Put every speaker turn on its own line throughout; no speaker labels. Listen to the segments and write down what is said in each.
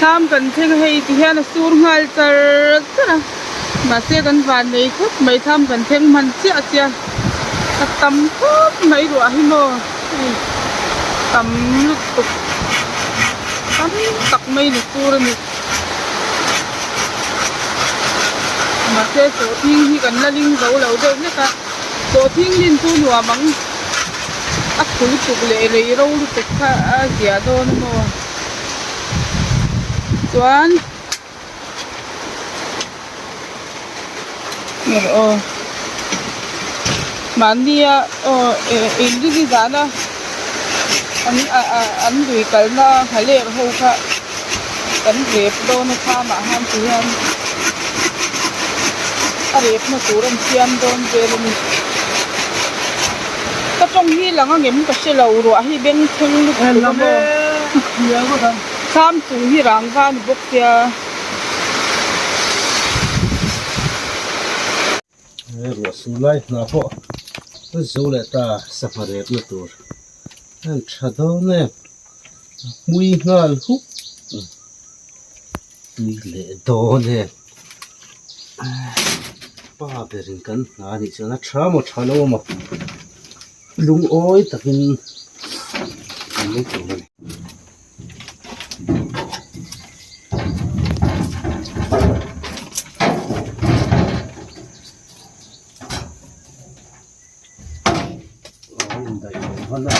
Thlam kan thleng a hei ti hian a sur nghal char char a mahse kan van nei khawp mai thlam kan thleng hman chiah chiah a tam khawp mai ruah hi maw hei tam lutuk tam tak mai ni sur a ni mahse sawhthing hi kan la ling zo lo deuh hlek a sawhthing lin chu nuam ang a khu lutuk leh rei ro lutuk kha a ziah dawn a maw. Chuan aw mahnia aw inrini zana an an lui kalna nghaler ho kha kan rep dawn a thlamah khan ti hian a repna tur an siam dawn vel a ni. Ka tawng hi lang a ngem ka hre lo ruah hi beng thleng lutuk a maw thlam chung hi rangva a ni bawk sia.
He ruah sur lai hna pawh a zo leh ta sangha repna tur a han tha dawn em a hmui nghal hup tui leh dawn em pa berin kan hna anih chuan a tha maw tha lo maw lungawi takin kan nei tur a ni. A indaih lo hman a.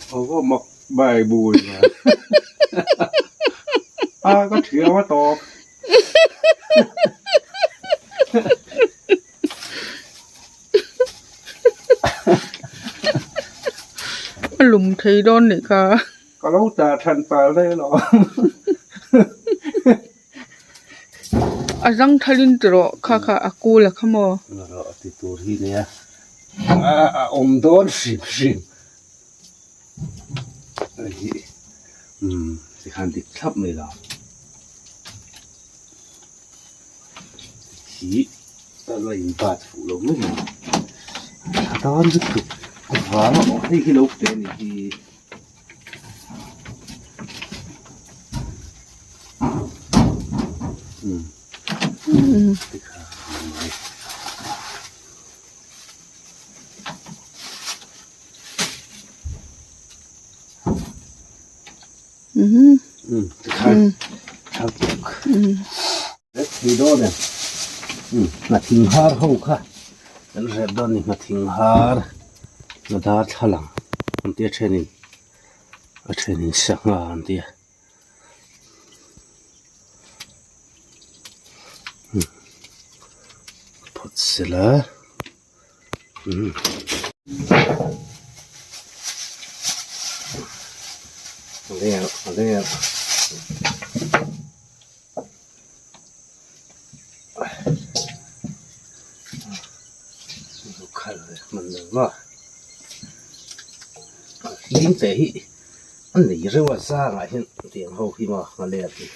เขาก็มักใบบุญมาอ่าก็เถือว่าตอก
A lum thei dawn nih kha.
Ka lo dah than pal daih alawm.
A zang thalin ti rawh kha kha a kul a kha maw.
Rawh ti tur hi nia a awm dawn hrim hrim. Hei hi umm tikhan dik thlap mai lo. Hi a la in bat fuh lo mai mai a tan lutuk vang a awm hei hi lo pe a nih hi. Umm tikhan mai. Nghathing har ho kha kan rep dawn a ni nghathing har la darthlalang an tia thenin a thenin sangha an tia phawt sela. Hlim te hi a nei reuh a zangah hian tiang ho hi maw a let hi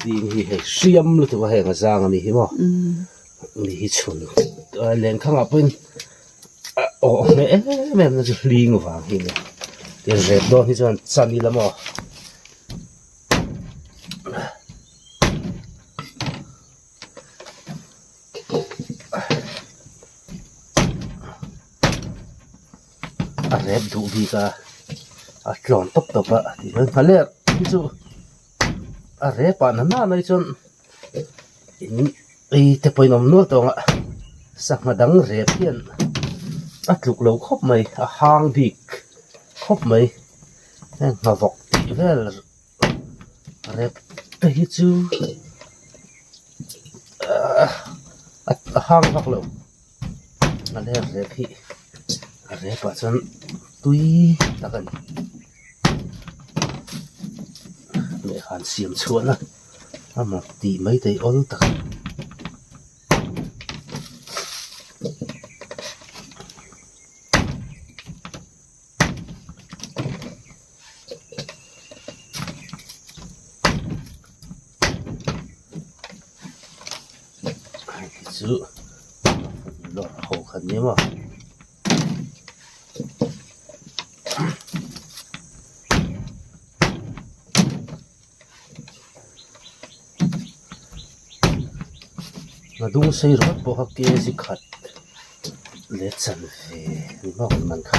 hlim hi hei hriam lutuk a heng a zang a ni hi maw. Ni hi chhun lenkhangah pawhin a awh hmeh em em na chu hling vang hi a ni tin rep dawn hi chuan chan ila maw a rep duh bik a a tlawn tawp tawp a tichuan nghaler hi chu a rep ah na na hi chuan. In ei te pawhin awm nual tawng a sangha dang rep hian a tluk lo khawp mai a hang bik khawp mai heng hnawk tih vel rep te hi chu ahh a hang vak lo a ler rep hi a rep ah chuan tui tak a ni lehkha an siam chhuahna. A mak tih mai thei awl tak. chu lawr ho kha nia maw. Hnadung sei rawt pawh kha kg khat leh chan ve ni maw kan man kha.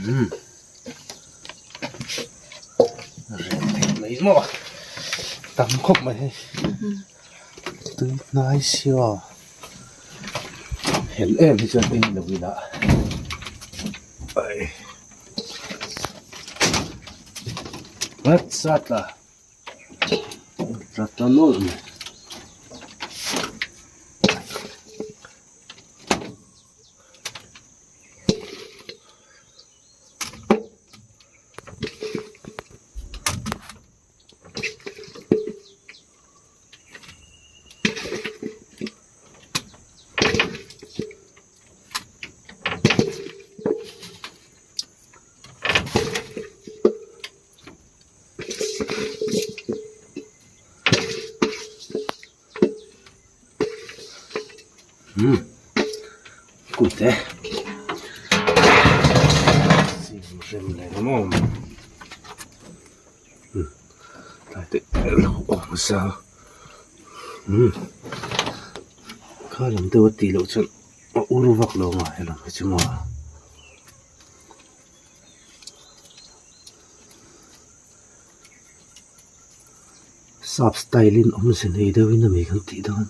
Umm rem theih mai maw tam khawp mai hei tui hnai sia hel em hi chuan ei lo ila ai vat sat la. Tla nawlh mai. Umm kut e sim rem leh ang maw umm tlai te lo awm sa umm kha lam deuh a tih loh chuan a ur vak lo ang a helam hi chu maw. Sap style in awmze nei deuh in ami kan tih dawn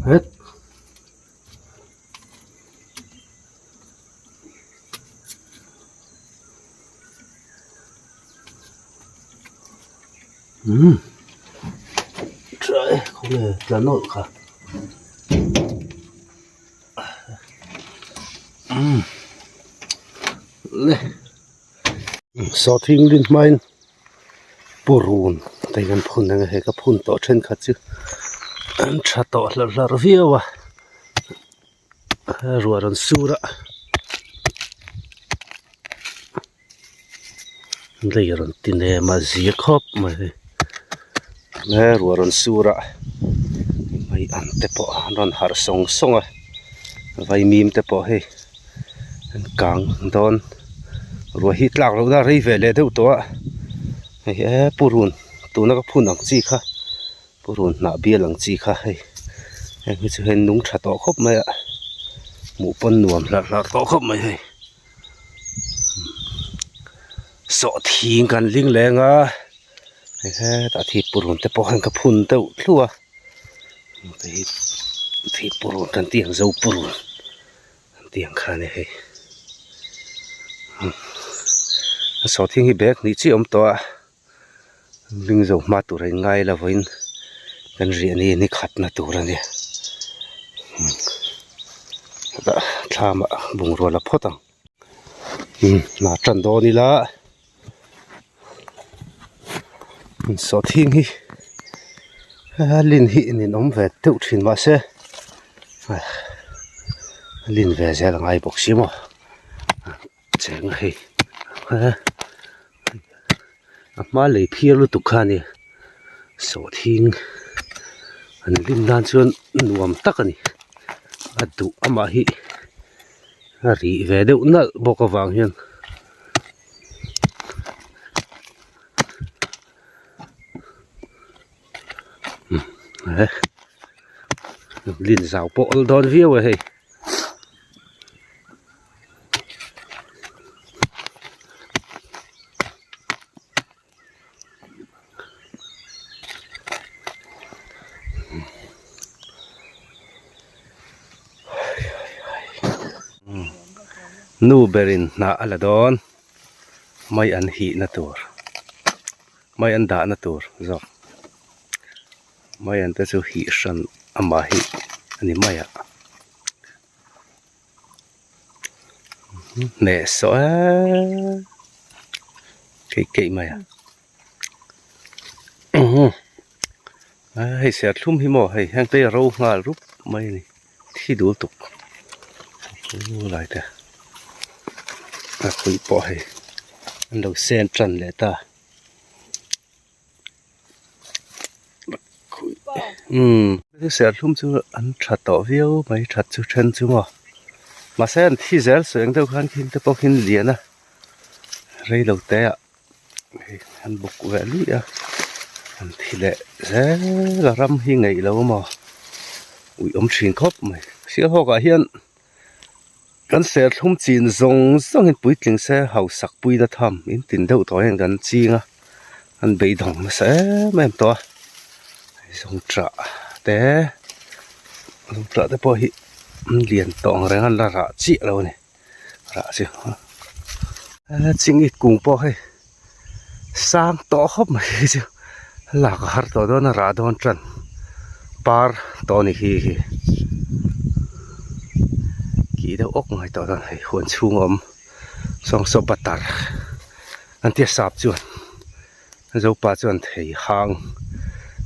het. Umm tha e khawnge tla nawlh kha umm le sawhthing rin hmain purun te hian phun ang a hei ka phun tawh thenkhat chu an tha tawh hlarh hlarh viau a ruah rawn sur a. Lei rawn ti nem a zir khawp mai he ruah rawn sur a mai ang te pawh an rawn harh sawng sawng a vaimim te pawh hei an kang dawn ruah hi tlak loh na rei ve leh deuh tawh a hei he purun tuna ka phun ang chi kha purun hnah bial ang chi kha hei heng hi chu hei nung tha tawh khawp mai a hmuh pawn nuam hlarh hlarh tawh khawp mai hei. Sawhthing kan ling leng a hei hetah thi purun te pawh khan ka phun deuh thluah a hei thi purun kan tih ang zo purun an tih ang kha a ni hei sawhthing hi bag hnih chiah a awm tawh a ling zo hma tur a inngai lo vawiin kan riah ni ni khatna tur a ni hetah thlam ah bungrua la phawt ang umm hna tan dawn ila sawhthing hi a lin hi ninawm ve deuh thin mahse a lin ve zel a ngai bawk si maw. Cheng a hei a hma lei phiar lutuk kha a ni sawhthing an lim nan chuan nuam tak a ni a duh amah hi a rih ve deuh nalh bawk avang hian. Lin zau pawh awl dawn viau a hei. Nu berin hnah a la dawn mai an hihna tur. Mai an dahna tur zawk mai an te chu hih hran amah hi a ni mai a. Hneh sawh eee keih keih mai a hei serthlum hi maw hei heng te hi a ro nghal rup mai a ni thi dul tuk lai te a pui pawh hei an lo sen tan leh ta. Umm serthlum chu an tha tawh viau mai that chu then chu maw mahse an thi zel sawi ang deuh khan khing te pawh khi an lian a rei lo te ah hei an bawk ve luih a an thi leh zel a ram hi ngaih lo maw uih awm thin khawp mai sialhawk ah hian. Kan serthlum chin zawng zawngin puitling se hausak puina tham in tin deuh tawh hian kan ching a an beidawng nasa em em tawh a zawng tah te zawng tah te pawh hi an lian tawh ang reng a la rah chiah lo a ni rah chu chingit kung pawh hei sang tawh khawp mai hi chu lak a har tawh dawn a rah dawn tan par tawh a ni hi hi kih deuh awk mai tawh dawn hei huan chhung a awm sawng saw butter an tia sap chuan zopa chuan thei hang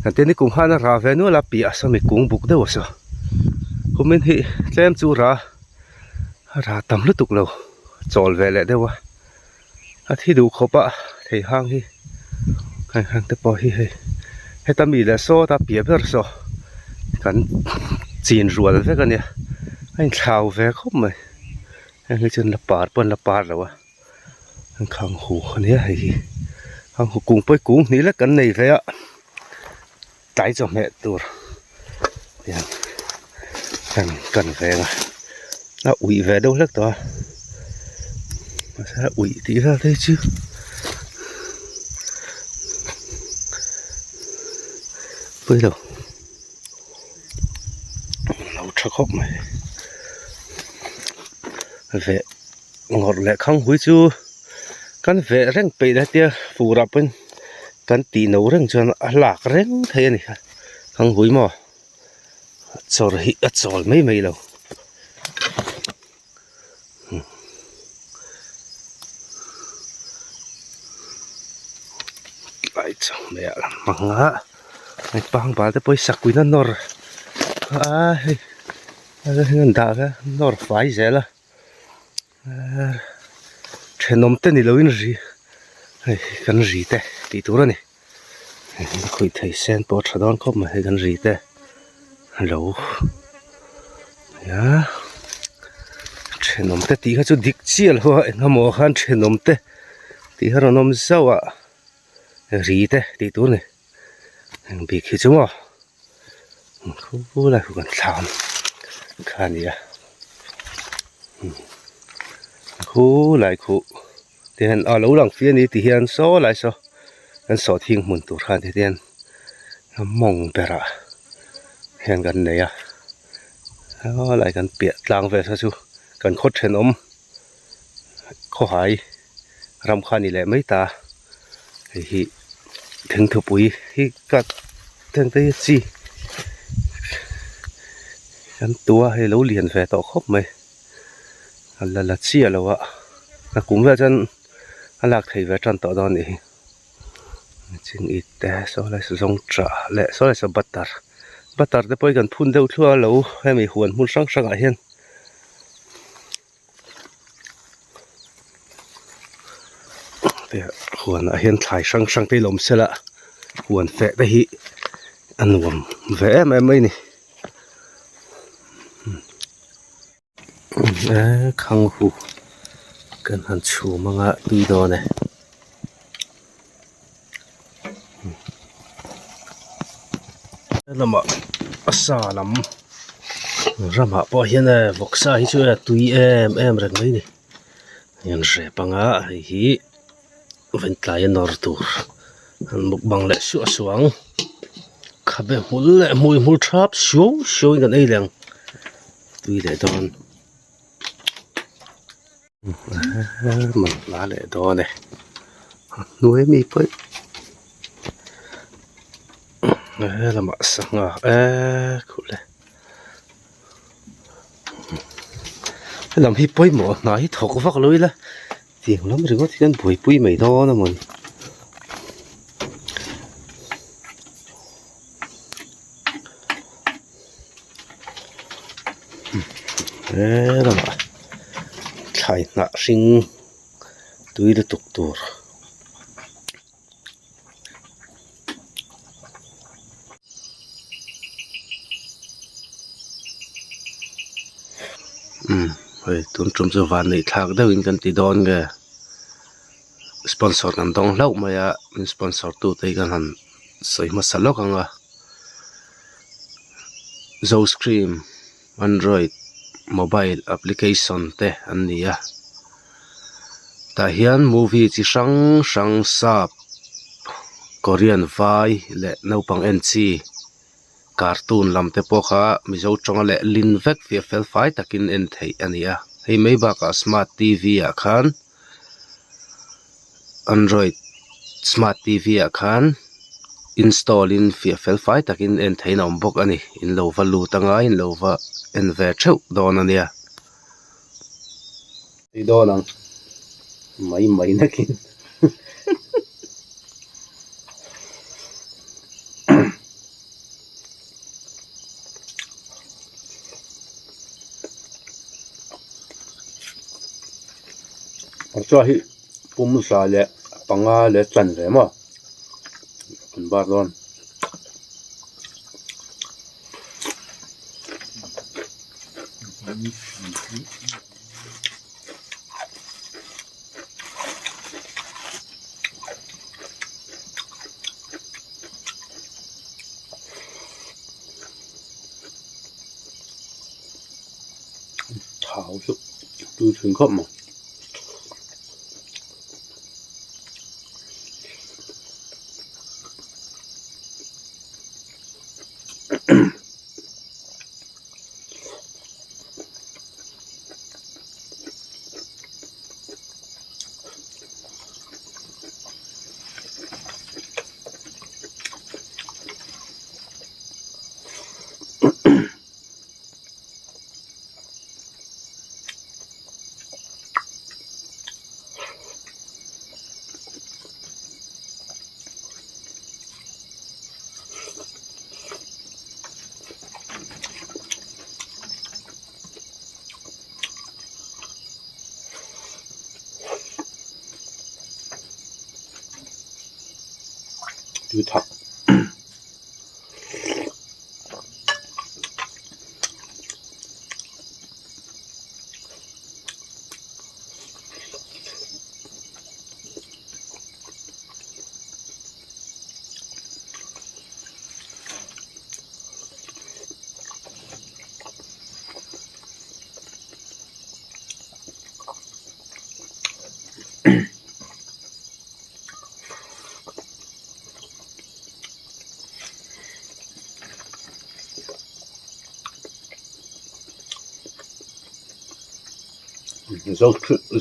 an tia nikum khan a rah ve nual a piah sawmi kung buk deuh a saw kumin hi tlem chu rah a rah tam lutuk lo chawl ve leh deuh a. A thi duh khawp a thei hang hi heng heng te pawh hi hei heta mi leh sawta piah ber saw kan chin rual vek a nia a inthlau ve khawp mai heng hi chuan la par pawh an la par lo a an khang hu a nia hei hi khang hu kung pawh hi kung hnih lek kan nei ve a tlai chawhmeh tur hian kan kan veng a a uih ve deuh hlek tawh a mahse a uih tih vel te hi chu pawi lo lo tha khawp mai veh ngawrh leh khang hui chu kan veh reng peih la tia fur ah pawhin. Kan tih no reng chuan a lak reng thei a ni khang hui maw chawr hi a chawl mai mai lo tlai chang mai ah lam hmang a hei pangbal te pawh hi sakuina nawr a hei an dah a nawr fai zel a. Thenawm te ni loin ri hei kan ri te tih tur a ni khawi thei sen pawh a tha dawn khawp mai hei kan ri te lo nia thenawm te tih kha chu dik chiah lo a engemaw khan thenawm te tih kha rawn awm zauh a ri te tih tur a ni eng bik hi chu maw khulai khu kan thlam kha a ni a khulai khu te hian a lo lang fih a ni ti hian saw lai saw kan sawhthing hmun tur khan ti hian a mawng berah hian kan nei a helai kan piah tlang vel kha chu kan khaw thenawm khawhai ram kha a ni leh mai ta hei hi thingthupui hi ka theng te hi chi kan tua hei lo lian ve tawh khawp mai a la la chiah lo a a kum velah chuan a lak thei ve tan tawh dawn a nih hi ching it te saw lai saw zawng tah leh saw lai saw butter butter te pawh hi kan phun deuh thluah a lo hemi huan hmun hrang hrang ah hian. Huanah hian thlai hrang hrang te hi a awm sela huan feh te hi a nuam ve em em mai a ni khang hu kan han chhum anga tui dawn e. Helamah a sa lam ramah pawh hian e vawksa hi chu e tui em em reng mai a ni hei an hrep anga hei hi ventlai a nawr tur an mukbang leh suah suah ang khabe hmul leh hmui hmul thap suau suau in kan ei leh ang tui leh dawn. Man hla leh dawn e a hnuai mi pawh he lamah sangha eee khuh le Helam hi pawimawh hna hi thawk vak lo ila tiang lam ringawt hian buaipui mai dawn a mawni. He lamah thlai hnah hring tui lutuk tur. Umm hei tun tum chu van neih thlak deuhin kan ti dawn nge sponsor kan dawng hlauh mai a min sponsor tu te hi kan han sawi hmasa lawk ang a zoscream android mobile application te an ni a tah hian movie chi hrang hrang sap korean vai leh naupang en chi cartoon lam te pawh kha mizo tawnga leh lin vek fiah fel fai takin en theih a ni a hei mai bakah smart t v ah khan android smart t v ah khan install in fiah fel fai takin en theihin a awm bawk a ni in lo va lut anga in lo va en ve theuh dawn a nia. Tui dawn ang mai mai nakin. Hmarcha hi pum za leh panga leh chan ve maw an bar dawn. Thau chu tui thin khawp mai. Tui thak.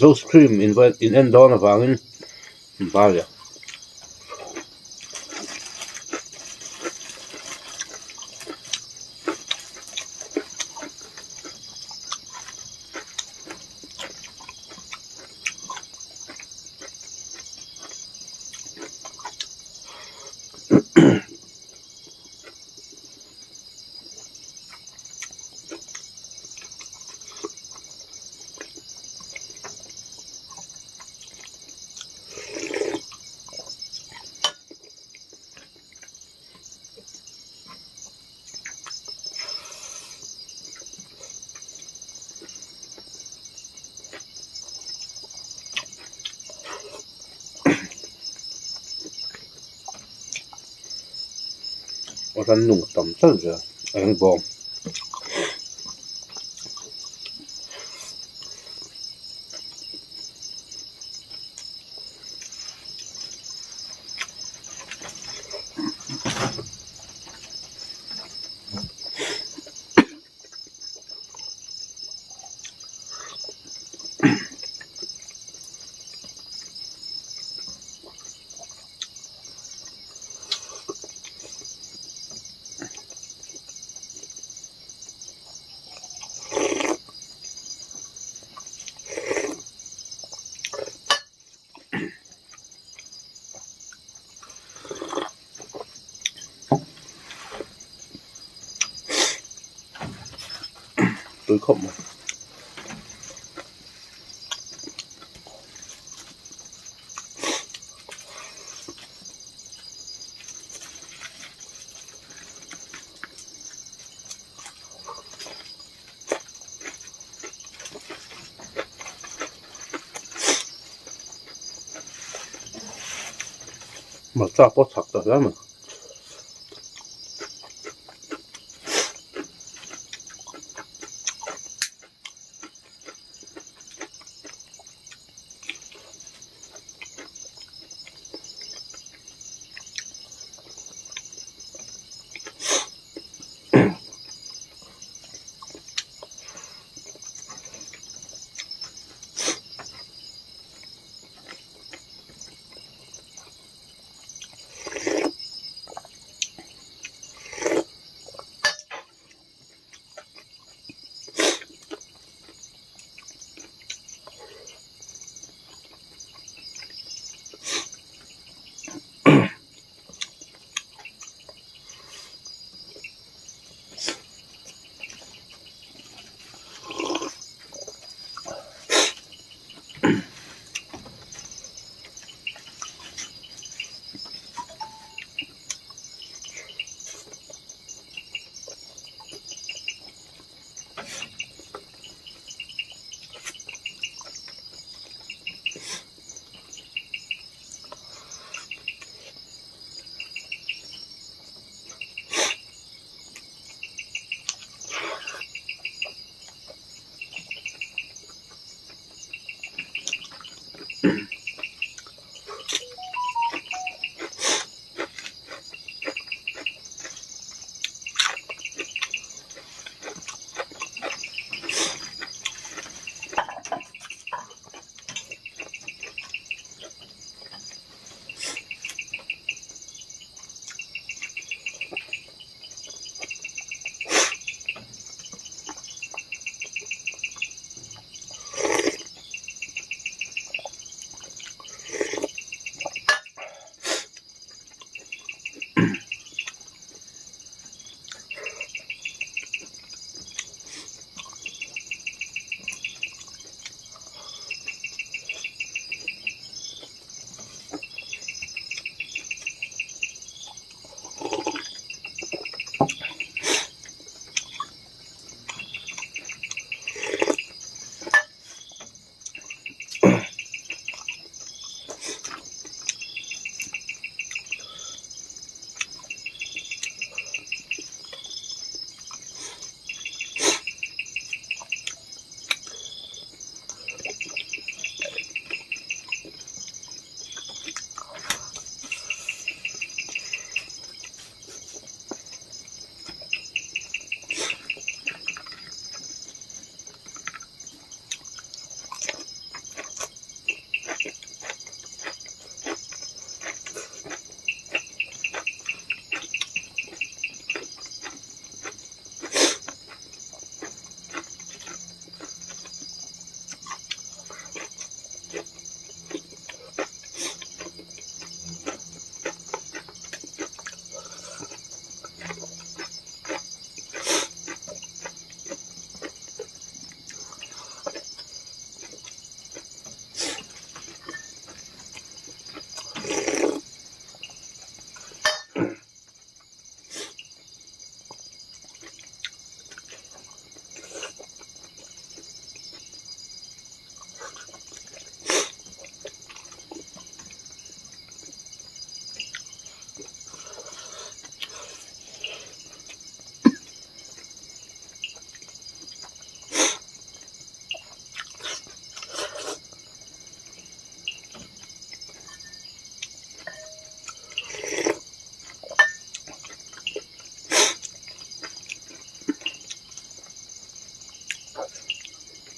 Zoscream in en dawn avangin Vale. Rannung tam tal zel a eng bawm.
Tui khawp mai. Hmarcha pawh chak ta hle mai.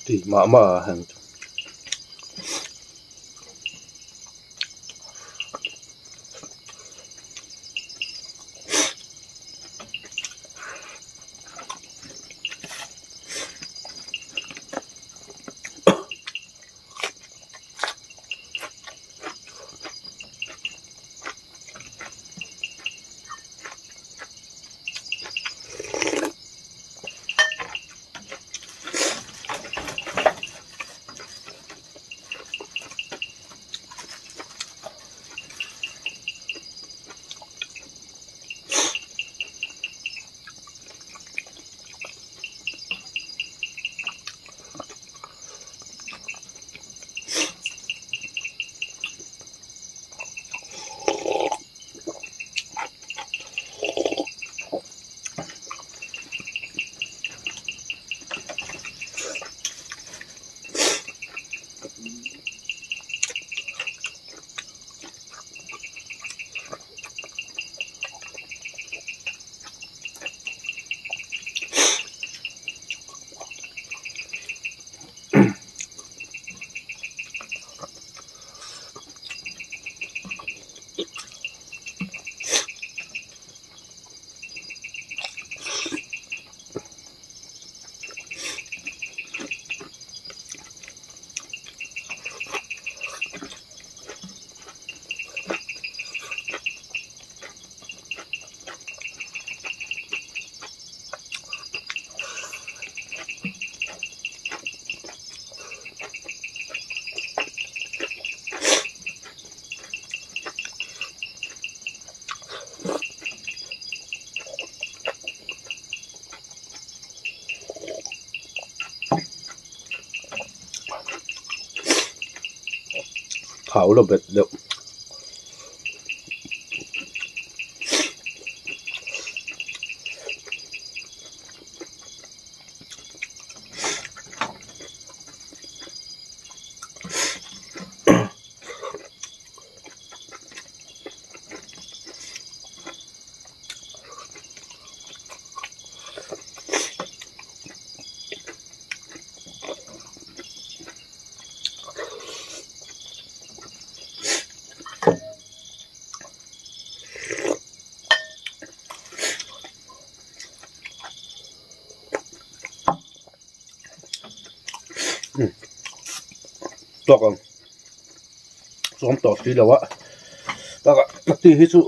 Tih mah mah a heng chu. Thau la bet deuh. Tawk ang sawm tawh si lo a bakah a ti hi chu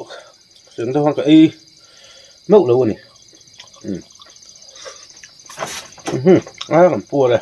seng deuh khan ka ei meuh lo a ni. Umm a kan puar e.